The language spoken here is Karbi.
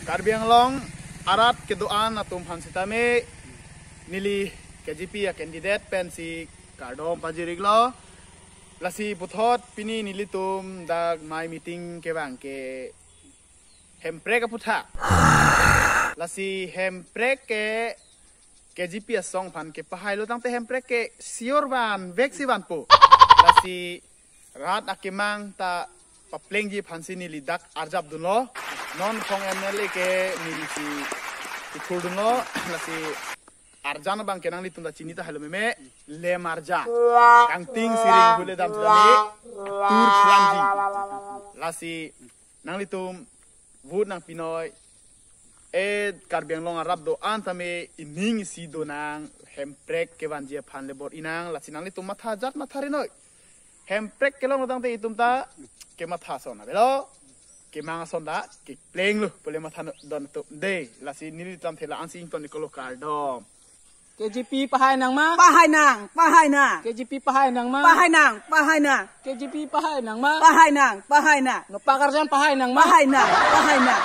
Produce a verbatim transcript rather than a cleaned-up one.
Karbi Anglong arat kedo-an atum aphan sitame neli K J P a candidate pensi kardom pajir iklo. Lasi puthot pini nelitum dak mai meeting kevang ke Hemprek aputhak. Lasi Hemprek ke K J P asong aphan kepahailo tangte Hemprek ke sure vanvek si vanpo. Lasi rat akemang ta paplengji aphansi neli dak arjap dunlo. Non phong M L A ke nelisi kethur dunlo. Lasi arjan abang ke nanglitum ta chini tahai lo meme, lem arjan. Kangting siring hule dam sitame, tur khilamji. Lasi nanglitum vote nangpinoi. E Karbi Anglong arat do-an tame ining isi donang, Hemprek kevanji aphan le bor-inang, lasi nanglitum matha jat matha rinoi. Hemprek kelong lo tangte itum ta kematha ason avelo, kemang ason ta keplenglo pule matha no- don atum de. Lasi neli tangte la-ansi ington iklo, kardom. K J P pahai nang ma? Pahai nang, pahai nang. K J P pahai nang ma? Pahai nang, pahai nang. K J P pahai nang ma? Pahai nang, pahai nang. Nopak arjan pahai nang ma? Pahai nang, pahai nang.